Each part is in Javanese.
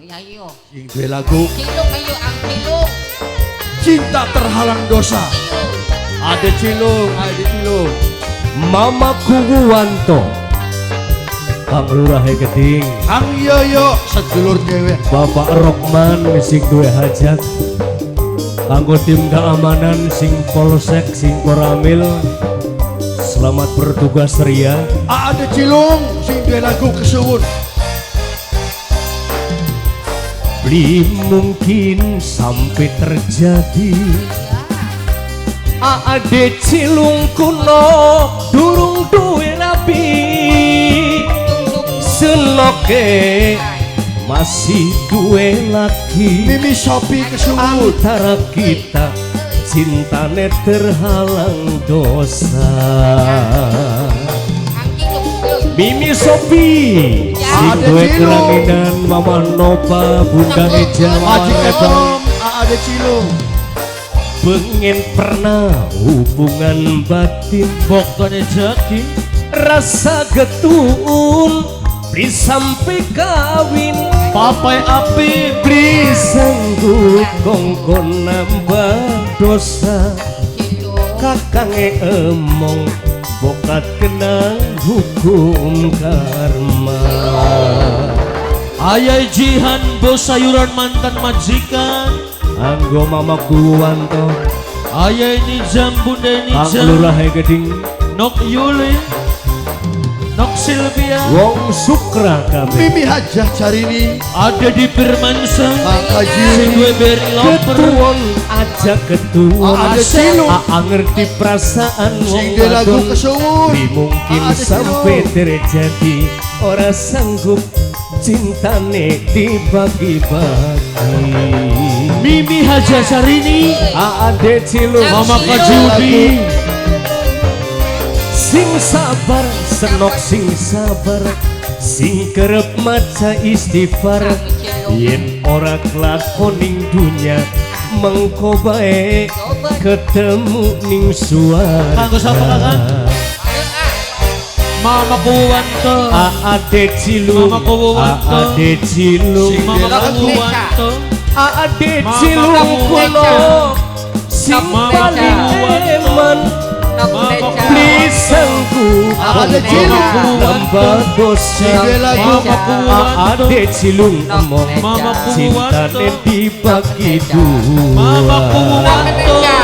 Ya iyo. Sing duwe lagu Cilung ayo ang cilung. Cinta Terhalang Dosa. Ayo. Ade Cilung, Ade Cilung. Mama Kuwanto, Kang Lurah Geding, Kang Yoyo sedulur dhewe. Bapak Rokman sing duwe hajat, kanggo tim keamanan sing polsek sing koramil, selamat bertugas ria. Ade Cilung sing duwe lagu kesuwun. Beli mungkin sampai terjadi. Ade Cilung kuno durung duwe rapi, senoke masih duwe lagi. Mimi Sopi kesuwun. Antara kita cintane terhalang dosa. Ang cilung. Mimi Sopi sing Ade duwe Cilung. keranginan, Mama Nova, Bunda Eja, Mama Majikan Eva. Om, Ade Cilung. Pengen pernah hubungan batin, Boktone jaki rasa getun beli sampai kawin. Papai api Beli sanggup kongkon nambah dosa. Cilung. Kakange emong bokat kena hukum karma. Ayai Jihan bos sayuran mantan majikan. Anggo Mama Kuwanto, Ayai Nijam Bunda Kang Nijam Lurah Geding, Nok Yuli Nok Silvia wong Sukra kabeh. Mimi Hajah Carini, ada di Firmansyah Kang Kaji. Sing duwe beri loper. Ketuon aja ketuon. Ade Cilung. Aa ngerti perasaan wong Sing duwe lagu wadon. kesuwun. Beli mungkin Ade sampai Cilung. terjadi, ora sanggup cintane dibagi-bagi. Mimi Hajah Sarini Ade Cilung, Mama Kajudi sing sabar senok, sing sabar, sing kerep maca istighfar, yen ora kelakon ning dunya mengko bae ketemu ning suarga. Kanggo sapa, Kakang? Ayo ah. Mama Kuwanto Ade Cilung, Mama Kuwanto. Ade Cilung, Sing Mama lagu. Kuwanto Ade Mama Cilung Kuwanto. kulo sing Mama paling Kuwanto. eman. Nok Mama Neca. Beli sanggup Ade Cilung. nambah dosa. Sing duwe lagu Mama Kuwanto Ade Cilung Nok emong Neca. Mama cintane Kuwanto dibagi Mama dua. Nok Kuwanto Neca.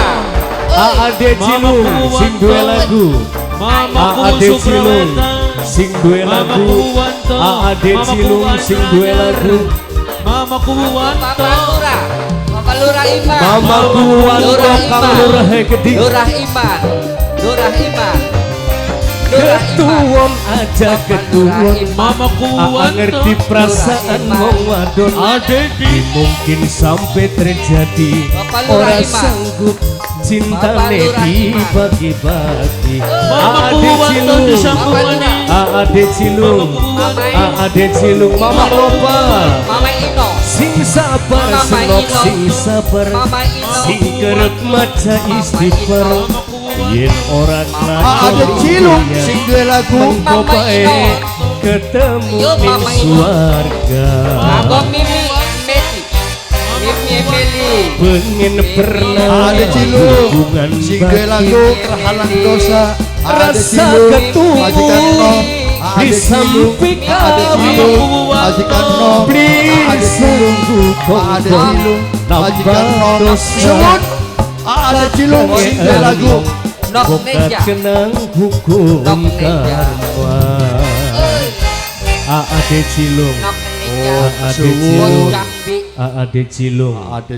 Oi. Ade Mama Cilung sing duwe Kuwanto. lagu. Mama Ade Cilung Sukraweta sing duwe Mama lagu. Kuwanto Ade Mama Cilung sing duwe lagu. Mama Kuwanto Bapak Lurah. Bapak Lurah Iman. Mama Kuwanto Lurah Kang Iman. Lurah Geding. Lurah Iman. Lurah Iman. Lurah Iman. Ketuon aja Bapak Lurah ketuon. Iman. Mama Aa Kuwanto ngerti perasaan Lurah Iman. wong wadon. Ade di Mungkin sampai terjadi, Bapak Lurah ora Iman. sanggup Bapak cintane Lurah Iman. dibagi-bagi. Mama Ade Kuwanto Cilung, disambungane Ade Cilung, Mama Ino. Ade Cilung, Mama Nova. Mama Ino. Sing sabar Mama senok Ino. sing sabar, Mama Ino. sing kerep maca istighfar, Mama Kuwanto yen ora Ade kelakon Cilung dunya, sing duwe lagu mengko Mama bae Ino. ketemu Yo, ning Mama Ino. suarga. Kanggo Mimi Meti. Mimi Emily. Pengen pernah Ade Cilung hubungan sing duwe batin, lagu terhalang dosa. Ade rasa Cilung ketuwun Majikan Nom. Ade Cilung disampi Ade kawin. Cilung Majikan Nom. Beli Ade Cilung sanggup Ade kongkon Cilung Majikan nambah Nom. dosa. Suwun. Ade Cilung sing duwe lagu Nok Bokat Neja. kenang hukum Nok Neja. karma. Oi. Ade Cilung, Nok Neja. Ade Cilung, Bocah Bi. Ade Cilung. Ade